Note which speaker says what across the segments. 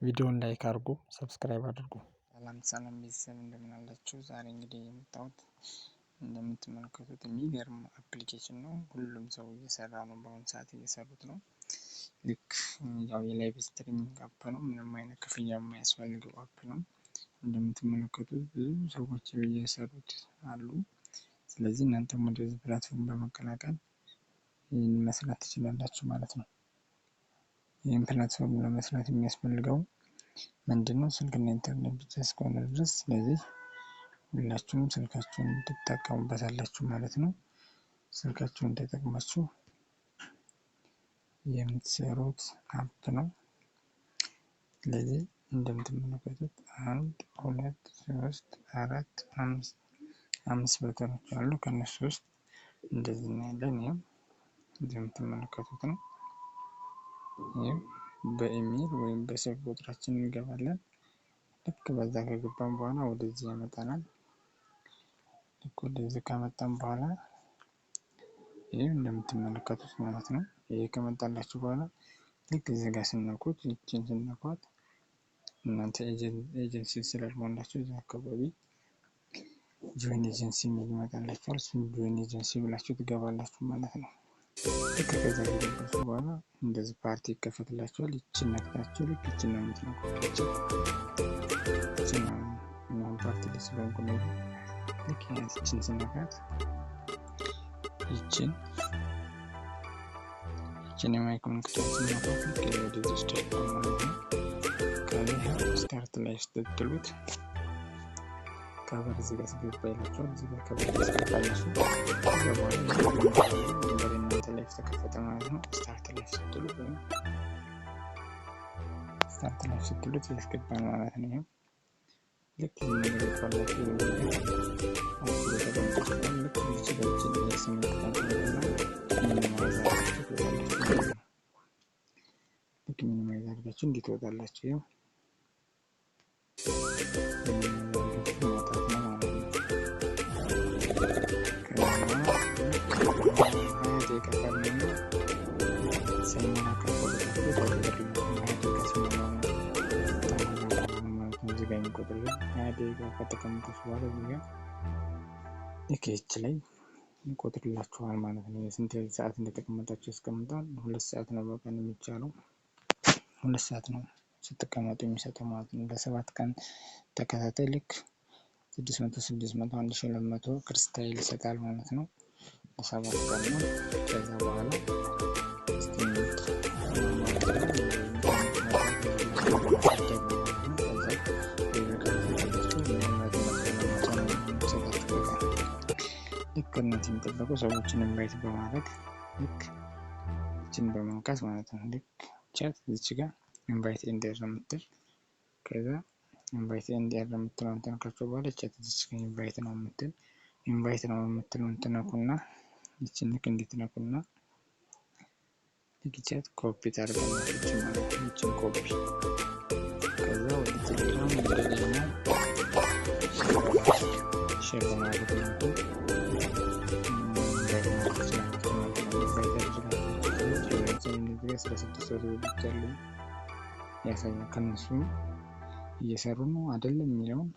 Speaker 1: ቪዲዮን like አድርጉ፣ subscribe አድርጉ።
Speaker 2: ሰላም ሰላም ቤተሰብ፣ እንደምን አላችሁ? ዛሬ እንግዲህ የመጣሁት እንደምትመለከቱት የሚገርም application ነው። ሁሉም ሰው እየሰራ ነው። በአሁኑ ሰዓት እየሰሩት ነው። ልክ ያው የ live streaming app ነው። ምንም አይነት ክፍያ የማያስፈልገው app ነው። እንደምትመለከቱት ብዙ ሰዎች እየሰሩት አሉ። ስለዚህ እናንተም ወደዚህ platform በመቀላቀል ይህን መስራት ትችላላችሁ ማለት ነው። ይህን platform ለመስራት የሚያስፈልገው ምንድነው? ስልክና ኢንተርኔት ብቻ እስከሆነ ድረስ፣ ስለዚህ ሁላችሁም ስልካችሁን ትጠቀሙበታላችሁ ማለት ነው። ስልካችሁን ተጠቅማችሁ የምትሰሩት app ነው። ስለዚህ እንደምትመለከቱት አንድ፣ ሁለት፣ ሶስት፣ አራት፣ አምስት፣ አምስት button ኦች አሉ። ከእነሱ ውስጥ እንደዚህ እናያለን። ይህም እንደምትመለከቱት ነው። ይህም በኢሜይል ወይም በስልክ ቁጥራችን እንገባለን። ልክ በዛ ከገባን በኋላ ወደዚህ ያመጣናል። ልክ ወደዚህ ከመጣን በኋላ ይህ እንደምትመለከቱት ማለት ነው። ይሄ ከመጣላችሁ በኋላ ልክ እዚህ ጋር ስነኩት፣ ይችን ስነኳት፣ እናንተ ኤጀንሲ ስላልሞላችሁ እዚህ አካባቢ join agency የሚል ይመጣላችኋል። እሱን join agency ብላችሁ ትገባላችሁ ማለት ነው። ልክ ከዛ ከገባችሁ በኋላ እንደዚህ ፓርቲ ይከፈትላችኋል። ይችን ነክታችሁ፣ ልክ ይችን ነው የምትነኩት። ይችን ነው፣ ፓርቲ ላይ ስለሆንኩ ነው። ልክ ይችን ስነካት ይችን የ mic ምልክቷን ስነካት ልክ ወደዚህ ወስዳችኋል ማለት ነው። ከዚህ start ላይ ስትሉት cover እዚህ ጋር አስገባ ይላችኋል። እዚህ ጋር cover ታስገባላችሁ። ከዛ በኋላ እናንተ live ተከፈተ ማለት ነው። Start live ስትሉት ወይም start live ስትሉት ያስገባል ማለት ነው። ይኸው ልክ ይህን ነገር ይባላችሁ፣ ልክ እዚች ጋር ይችን ስምልክታን minimize አድርጋችሁ ትወጣላችሁ ማለት ነው። ልክ minimize አድርጋችሁ እንዲህ ትወጣላችሁ። ይኸው መውጣት ነው ማለት ነው። ከዛ 20 ደቂቃ ካልሞላ ሳይሞላ ካልቆረጣችሁ ተቆጥርላችሁ፣ 20 ደቂቃ ሲሞላ ማለት ነው። እዚህ ጋር የሚቆጥር 20 ደቂቃ ከተቀመጣችሁ በኋላ እዚህ ጋር ልክ ይህች ላይ ይቆጥርላችኋል ማለት ነው። የስንት ሰዓት እንደተቀመጣችሁ ያስቀምጣል። 2 ሰዓት ነው በቀን የሚቻለው፣ 2 ሰዓት ነው ስትቀመጡ የሚሰጠው ማለት ነው። ለ7 ቀን ተከታታይ ልክ 600፣ 600፣ 1200 ክሪስታል ይሰጣል ማለት ነው። ለ7 ቀን ነው። ከዛ በኋላ estimate ማለት ነው። ከዛ 100 ነው የሚሰጣችሁ በቀን። ልክ እናንተ የሚጠበቀው ሰዎችን invite በማድረግ፣ ልክ ይችን በመንካት ማለት ነው። ልክ chat እዚች ጋር invite and earn የምትል፣ ከዛ invite and earn የምትለውን ተነካችሁ በኋላ chat እዚች ጋር invite now የምትል፣ invite now የምትለውን ትነኩና፣ ይችን ልክ እንዲትነኩና ልክ chat copy ታደርጋላችሁ ይችን ማለት ነው። ይችን ኮፒ ከዛ ወደ ቴሌግራም፣ ወደ ሌላ share በማድረግ መልኩ invite ማድረግ ትችላላችሁ ማለት ነው። Invite ያደረጋችሁ ሰዎች ለምሳሌ እነዚህ ጋር 16 ሰው ብቻ ያሉ ያሳያል። ከነሱ እየሰሩ ነው አይደለም የሚለውን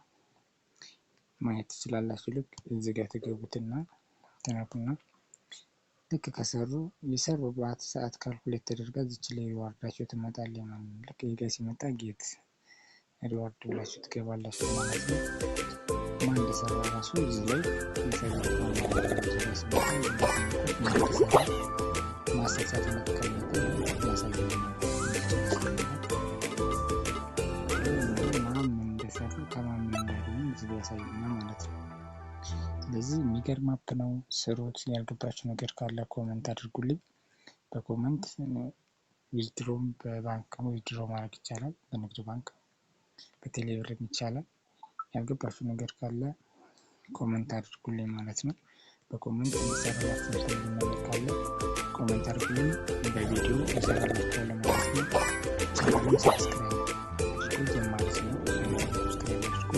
Speaker 2: ማየት ትችላላችሁ። ልክ እዚህ ጋር ትገቡትና ትነኩና ልክ ከሰሩ የሰሩባት ሰዓት calculate ተደርጋ እዚች ላይ reward ኣቸው ትመጣለች ማለት ነው። ልክ ይህ ጋር ሲመጣ get reward ብላችሁ ትገባላችሁ ማለት ነው። ማን እንደሰራ ራሱ እዚህ ላይ ያሳያችኋል ማለት ነው። እዚህ ጋር ሲመጣ ማን እንደሰራ፣ 10 ሰዓት እንደተቀመጠ ያሳያል ማለት ነው። ማን ምን እንደሰራ፣ ከማን ምን እንዳገኙ እዚህ ጋር ያሳየናል ማለት ነው። ስለዚህ የሚገርም app ነው፣ ስሩት። ያልገባችሁ ነገር ካለ comment አድርጉልኝ። በ comment withdraw ም በባንክ withdraw ማድረግ ይቻላል፣ በንግድ ባንክ፣ በቴሌብርም ይቻላል። ያልገባችሁ ነገር ካለ comment አድርጉልኝ ማለት ነው። በ comment እንዲሰራላችሁ የምትፈልጉት ነገር ካለ comment አድርጉልኝ፣ በቪዲዮ እሰራላችኋለሁ ማለት ነው። ቻናሉን subscribe አድርጉ፣ ጀማሪ ስለሆንኩ subscribe አድርጉ፣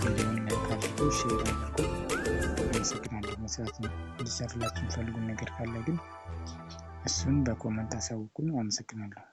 Speaker 2: ቪዲዮውን like አድርጉ፣ share አድርጉ። አመሰግናለሁ። መስራት እንዲሰራላችሁ የምትፈልጉት ነገር ካለ ግን እሱን በ comment አሳውቁኝ። አመሰግናለሁ።